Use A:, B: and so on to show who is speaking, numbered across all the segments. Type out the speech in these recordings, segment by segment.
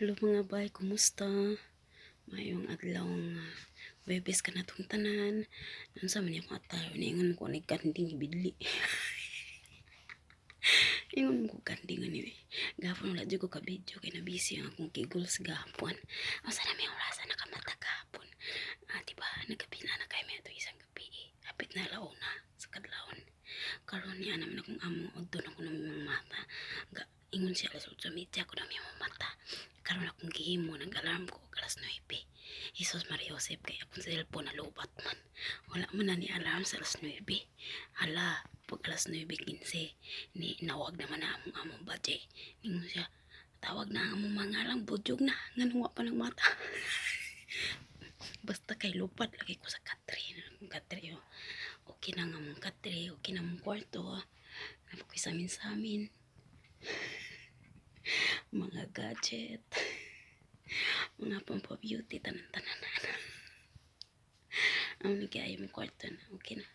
A: Hello mga bay, kumusta? Mayong adlaw nga Huwebes kanatong tanan. Unsa man akong attire, niingon ko ni kanding bidli. Ingon ko kanding ani eh. Gahapon wala jud ko ka video kay na busy ang akong kiguls gahapon. Asa na may orasa nakamata gahapon. Ah, di ba nagapina na kay mi ato isang gabi eh. Hapit na launa sa kadlawon. Karon niya naman akong amo udto na ko ng mga mata. Ga, ingon siya alas 8:30 ko na may mga mata. Karon akong gihimo nag-alarm ko og alas 9. Jesus Maria Josep, kay akong cellphone na lobat man. Wala man na ni alarm sa alas 9. Hala, pag alas 9:15 ni nawag naman na among among budget. Ingon siya, tawag na ang among mga lang budyog na nganong wa pa ng mata. Basta kay lupad lagi ko sa katre. Akong katre oh. Okay na nga mong katre, okay na mong kwarto. Napakoy sa amin sa amin. Mga gadget. Mga pampa-beauty, tanan-tanan na. Ang kaya mong kwarto na, okay na.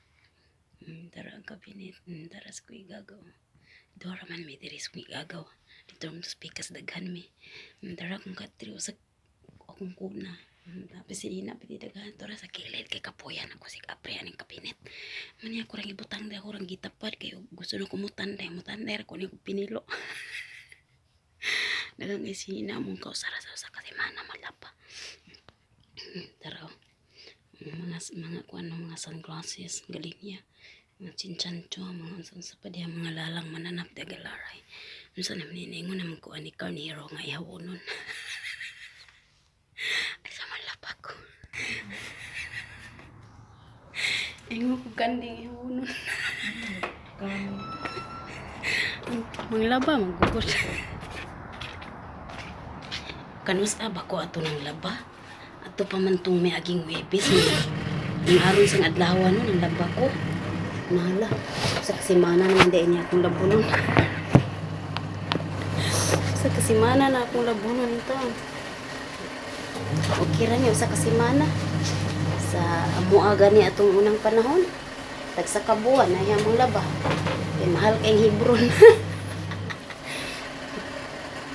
A: Dara ang cabinet, dara sa kuy gagaw. Dora man may diri sa kuy gagaw. Dito mo speakers daghan mi. Dara akong katre sa akong kuna. Tapos si Ina piti daghan tora sa kilid kay kapuyan ako sig apre aning kabinet. Man niya ako rang ibutang dahil ako rang gitapad kay gusto na kumutan dahil mutan dahil ko ni pinilo. Daghang kay si Ina mong kausara sa usa ka semana malapa. Tara oh. Mga kuan mga sunglasses galing niya. Mga chinchancho, mga unsa pa diha mga lalang mananap dagalaray. Unsa naman ni ingon naman ko ani karnero nga ihawonon. Ay sa malapa ko. Ingon ko kanding ihawonon.
B: Kami.
A: Manglaba magugod. Kanus ba ko ato ng laba? Ato pa man tong may aging Huwebes. Ang aron sang adlaw no ng laba ko. Nahala. Sa kasimana naman dahil niya akong labunon. Sa kasimana na akong labunon ito. Okay ra niya sa kasimana. Sa amoa gani atong unang panahon. Tag sa kabuan na mong laba. Kay mahal kay Hebron.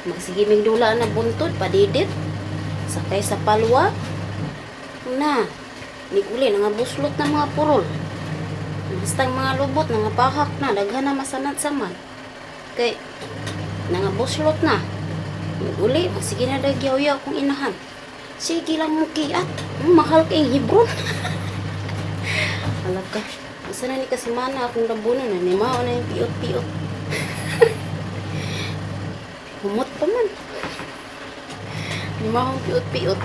A: Magsige mig dula na buntod padidit. Sakay sa palwa. Na, ni uli nga buslot na mga purol. Basta mga lubot nga pahak na daghan na masanat saman. Kay nga buslot na. Uli, magsige na nagyaw kung inahan. Sige lang mo kiat. Mahal kay Hebron. Alam ka. Asa na ni kasimana akong labunan na ni mao na yung piot-piot. Humot pa man. Ni mao ang piot-piot.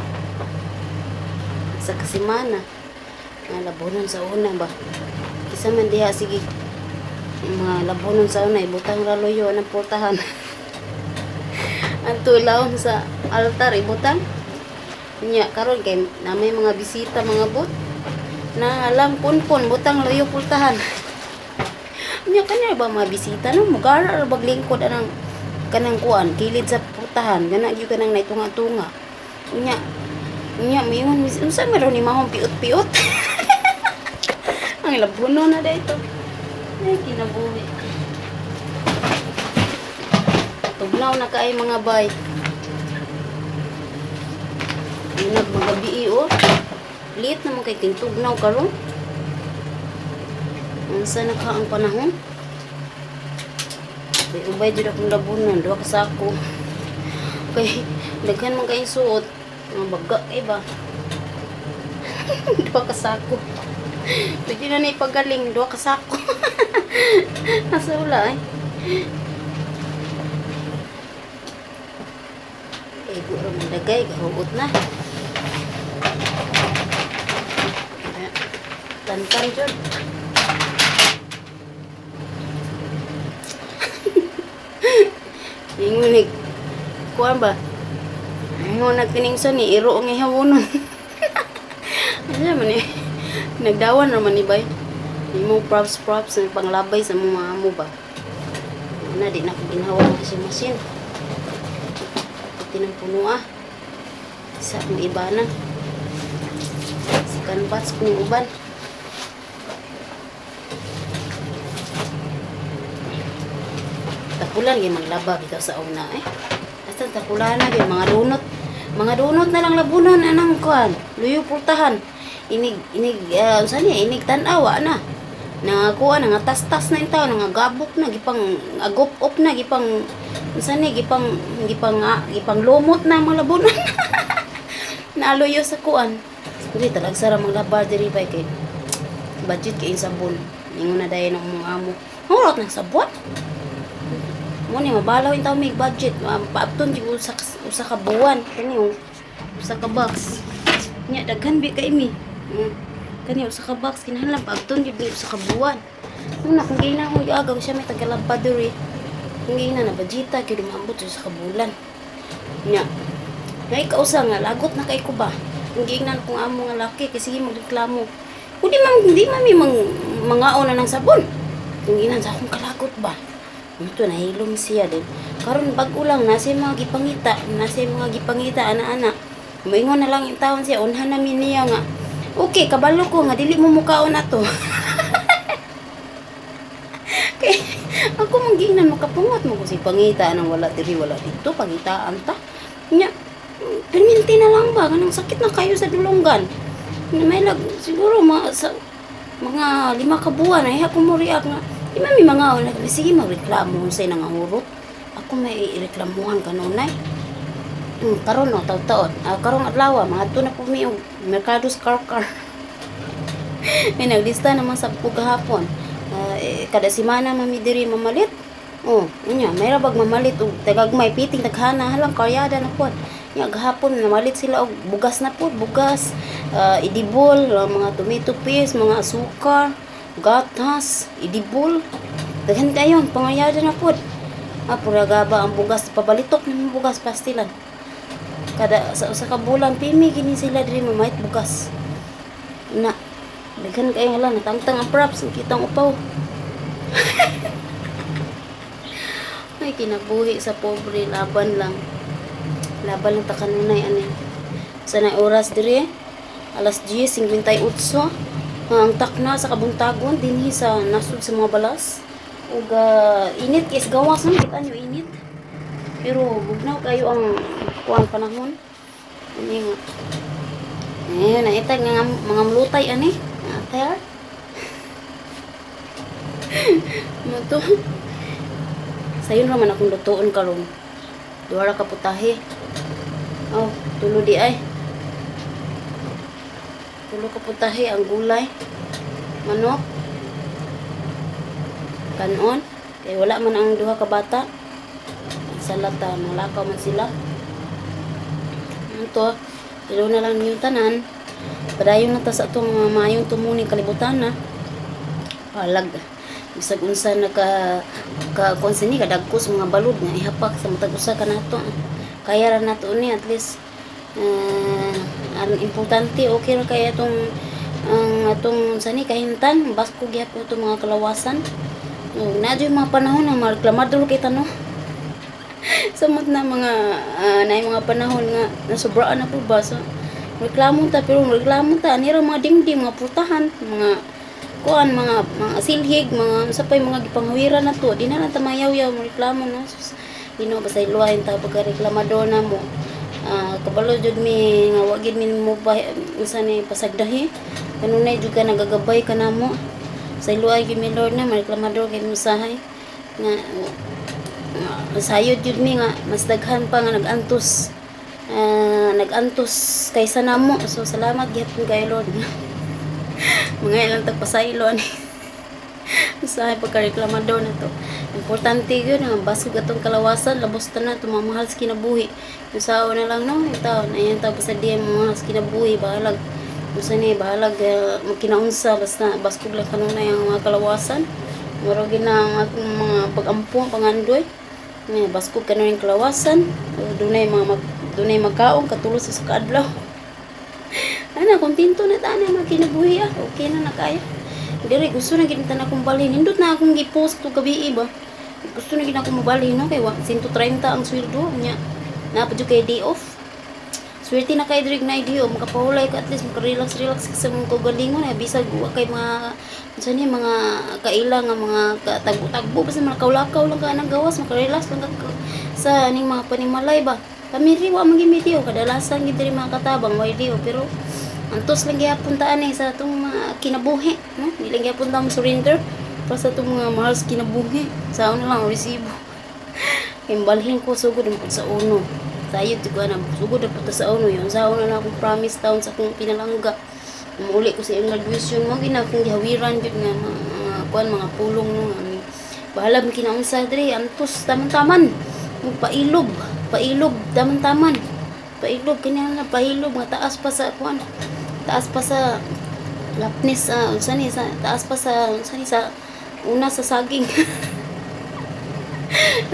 A: Sa kasimana. Nga labunon sa una ba. Kisa man diha sige mga labunon sa una ibutang ra loyo ng portahan. Ang tulawon sa altar ibutang. Nya karon kay na may mga bisita mga bot na alam punpon butang loyo pultahan. Nya kanya ba mga bisita no mugara ra baglingkod anang kanang kuan kilid sa pultahan gana gyud kanang naitunga-tunga. Nya nya mayon unsa man raw ni mahong piot-piot. Ang labuno na dito. Ay kinabuhi. Tugnaw na kaay mga bay. Inag mga bii oh. Liit naman kay tugnaw karon. Unsa na ka ang panahon? Ubay ubay jud akong labunon, duha ka sako. Kay daghan man kayong suot. Mga baga kay ba? Duha ka sako. Pwede na na ipagaling, duha ka sako. Nasa wala eh. Ego ra man dagay, gahuot na. Tantan jud. Ingon ni kuan ba? Ingon nagkining sa ni iro ang ihawonon. Ano man eh. Nagdawan ra man ni bay. Imo props props ang panglabay sa mga amo ba. Na di na ko ginhawa ang washing machine. Iti ng puno ah. Sa akong iba na. Sa canvas kung uban. Tapulan gyud maglaba bitaw sa una eh. Basta sa na gyud mga dunot. Mga dunot na lang labunan anang kuan. Luyo pultahan. Inig inig unsa niya, inig tan-awa na. Nangakuha, nangatas-tas na yung tao, nangagabok na, gipang agop-op na, gipang unsa ni, gipang gipang gipang lumot na ang mga labunan. Naaloyo sa kuan. Dili talagsa ra mga labar diri bay kay budget kay sabon. Ingon na dayon ang mga amo. Hurot ng sabon. Mo ni mabalaw in tawo may budget. Paabton jud usa usa ka buwan kani oh. Usa ka box. Nya daghan bi kay mi. Kani usa ka box kinahanglan paabton jud ni usa ka buwan. Una kung gina ko agaw siya may tagalabba diri. Kung gina na budgeta kay maabot sa usa ka bulan. Nya ngay kausa nga lagot na kay ko ba. Kung giingnan kung amo nga laki kay sige magreklamo. Kung di man di man mi mang mangaon na ng sabon. Kung ginan sa akong kalagot ba. Ito nahilom siya din. Karon bag-o lang nasa mga gipangita, nasa mga gipangita ana-ana. Moingon na lang yung taon siya, unhan namin niya nga. Okay, kabalo ko nga dili mo mukaon na to. Kay ako man giingnan makapungot mo ko si pangita nang wala diri wala dito pangitaan ta. Nya perminti na lang ba kanang sakit na kayo sa dulonggan. May lag siguro mga sa, mga 5 ka buwan ay ako mo react nga. Di man mi mga na sige magreklamo sa nangahurot. Ako may ireklamuhan kanunay. Karon no taud-taon. Karong adlaw mga na po mi og Mercado sa car. May naglista naman sa po gahapon. Kada semana mami diri mamalit. Oh, unya, may rabag mamalit og tagagmay piting taghana halang karyada na pod. Nya gahapon namalit sila og bugas na pod, bugas, idibol, mga tomato paste, mga asukar, gatas, idibol. Daghan kayo, pangaryada na pod. Pura gaba ang bugas, pabalitok ng bugas pastilan. Kada sa usa ka bulan pimi gini sila diri mamait bugas. Na daghan kayo hala natangtang ang props, kitang upaw. Ay kinabuhi sa pobre, laban lang. Laban lang ta kanunay ani. Sa na oras diri alas 10:58. Ang takna sa kabuntagon dinhi sa nasod sa mga balas. Ug init kay sa gawas man kita nyo init. Pero bugnaw kayo ang kuan panahon. Ini nga. Eh, naitag nga mga mulutay ani. Atay. Mo to. Sayon ra man akong lutuon karon. Duha ra ka putahe. Oh, tulo di ay. Tulo ka putahe ang gulay. Manok. Kanon. Kay wala man ang duha ka bata. Salata, malakaw man sila. Ano to? Ilo na lang yung tanan. Padayon na ta sa atong mga maayong tumuning kalibutan na. Palag. Bisag unsa naka ka kung sini kadagko sa mga balod nga ihapak sa matag usa ka nato. Kaya ra nato ni at least ang importante okay ra kay atong ang atong sani kahintan basko gyapon itong mga kalawasan. No, na yung mga panahon nga mareklamador kay tano. Samot na mga na mga panahon nga nasobraan na po ba so reklamo ta pero reklamo ta ani ra mga dingding mga putahan mga kuan mga mga silhig mga unsa pay mga gipanghawiran na to di na lang ta mayaw-yaw mo reklamo no. Sus, Ginoo basta iluwahin ta pagka-reklamador na mo. Kabalo jud mi nga wa gid mi mo pa unsa ni pasagdahi kanunay jud ka nagagabay ka namo sa iluway gyud mi Lord na mareklamador kay musahay nga sayod jud mi nga mas daghan pa nga nag-antos nag-antos kaysa namo. So salamat gihapon kay Lord. Mga ilang tagpasaylo ani usahay pagka-reklamador na to. Importante yun nga basog atong kalawasan labos tanan tumamahal sa kinabuhi. Usaho na lang no itaw na yan tao basta di ang mahal sa kinabuhi bahalag unsa ni bahalag magkinaunsa basta baskog lang kanunay ang mga kalawasan. Mura gyud na ang akong mga pag-ampo pangandoy. Nga baskog kanunay ang kalawasan, dunay mga dunay magkaon katulos sa kaadlaw. Ana kontento na ta ana mga kinabuhi ah. Okay na na kaya. Dire gusto na gid ta na akong balhin. Nindot na akong gi-post to gabi ba. Gusto na gid ako mobalhin no kay 130 ang sweldo nya. Naa pa jud kay day off. Swerte na kay diri na day off makapahulay ka at least maka-relax relax ka sa mong kaugalingon ay bisag wa kay mga unsa ni mga kaila nga mga katagbo-tagbo basta mga kaulakaw lang ka anang gawas maka-relax lang ka sa Sa aning mga panimalay ba. Kami ri wa man gyud mi diyo, kadalasan gid diri mga katabang way diyo, pero antos lang gihapon ta ani sa atong mga kinabuhi, no? Di lang gihapon ta mo surrender para sa atong mga mahal sa kinabuhi. Sa una lang ang resibo. Kay balhin ko sugod ang sa uno. Sayod ko ana sugod na punta sa uno yun. Sa una na akong promise taon sa akong pinalangga. Muuli ko sa iyong graduation mo gina akong gihawiran jud nga mga kuan, mga pulong, no, nga bahala mi kinaunsa diri, antos taman-taman. Pailog, pailog taman-taman. Pailog kini na pailog nga taas pa sa kuan. Taas pa sa lapnis sa unsa ni, sa taas pa sa unsa ni, sa una sa saging.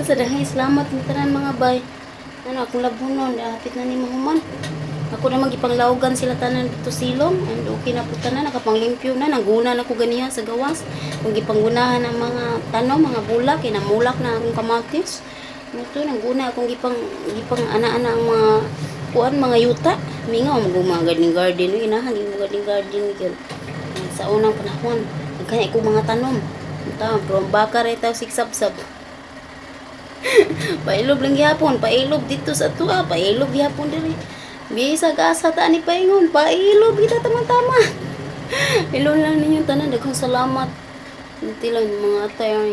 A: Sa dahil salamat ni tanan, mga bay. Ano akong labunon, hapit na ni mahuman. Ako na magipanglawgan sila tanan dito silong and okay na po tanan, nakapanglimpyo na, naguna na ko ganiha sa gawas. Kung gipanggunahan ang mga tanom, mga bulak, kay namulak na akong kamatis. Ano to, naguna akong gipang gipang ana-ana ang mga kuan, mga yuta. Mingaw mo mga garden garden, uy, inahan yung garden garden gyud. Sa unang panahon, nagkanya ko mga tanom. Ito, pero ang baka rin tao siksab-sab. Pailob lang gihapon, pailob dito sa tuwa, pailob gihapon diri. Bisag asa ta ani paingon, pailob kita tama-tama. Ilo lang ninyo tanan, daghang salamat. Hindi lang mga atay ang.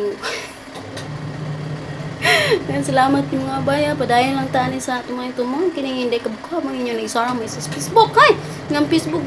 A: Daghang salamat yung mga baya, padayon lang tani sa atong mga tumong kining hindi kabukha mga inyo na isara mo sa Facebook. Hay, ngam Facebook.